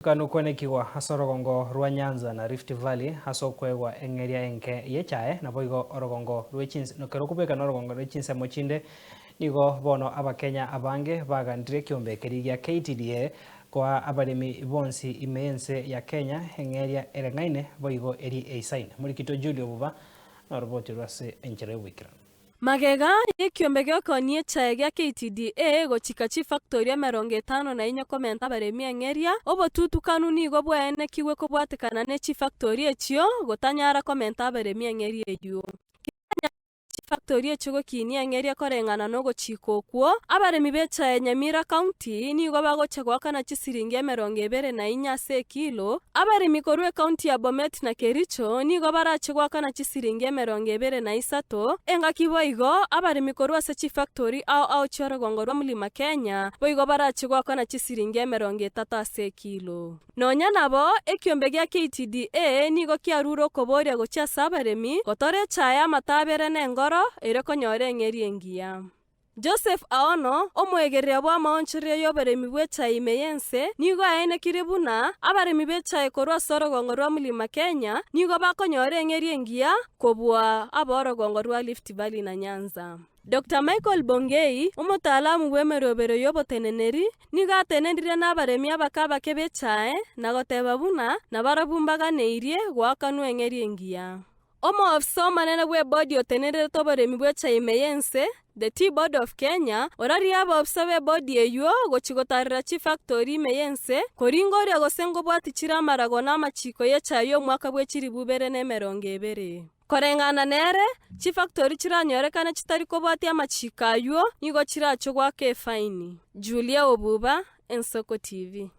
Nokwenekigwa ase orogongo rwa Nyanza na Rift Valley ase okoegwa eng'eria enke y'echae, naboigo orogongo rwe chins nokero okobeka norogongo rwe chinsemo chinde, nigo bono Abakenya abange bagandire ekiombe keria gia KTDA koa abaremi bonsi ime y'ense ya Kenya eng'eria ereng'aine boigo eri eisaine. Morikito Julio Obuba noroboti rwa ase enchera y'oboikeranu. Magega y'ekiombe gi'okoonia echae gia KTDA gochika chifactori 54 komenta abaremi eng'eria, obotutukanu nigo bwaenekigwe kobwatekana ne chifactori echio gotanyara komenta abaremi eng'eria eyio. Tibanyara chifactori echio gokinia eng'eria koreng'ana nogochika okwo, abaremi b'echae Nyamira County nigo bagochia goakana chisiringi 24 ase ekilo, Abaremi korwa ekaunti ya Bomet na Kericho nigo barache goakana chisiringi 23, engaki boigo abaremi korwa ase chifactori ao ao chi'orogongo rwa Mlima Kenya boigo barache goakana chisiringi 30 ase ekilo. Nonya nabo, ekiombe gia KTDA nigo kiarure okoboria gochia ase abaremi gotora echae amatabere na engoro erio konyora eng'eria engiya. Joseph Aono, omoegereria bw'amaonchoreria y'oboremi bw'echae ime y'ense, nigo aenekirie buna abaremi b'echae korwa ase orogongo rwa Mlima Kenya nigo bakonyora eng'eria engiya kobua ab'orogongo rwa Rift Valley na Nyanza. Doctor Michael Bongei, omotaalamu bw'emerobero y'oboteneneri, nigo atenenirie n'abaremi abake abake b'echae na goteba buna nabarabwo mbaganeirie goakanwa eng'eria engiya. Omoofisa omonene bw'ebodi otenenerete oboremi bw'echae ime y'ense, The Tea Board of Kenya, orarie abaofisa b'ebodi eyio gochia gotarera chifactori ime y'ense, koringoria gose ngobwati chire amarago na amachiko y'echae y'omwaka bwe chilifu ibere na 20. Koreng'ana nere, chifactori chiranyorekane chitari kobwatia amachiko ayio nigo chirachwe goaka efaini. Julia Obuba, Ensoko TV.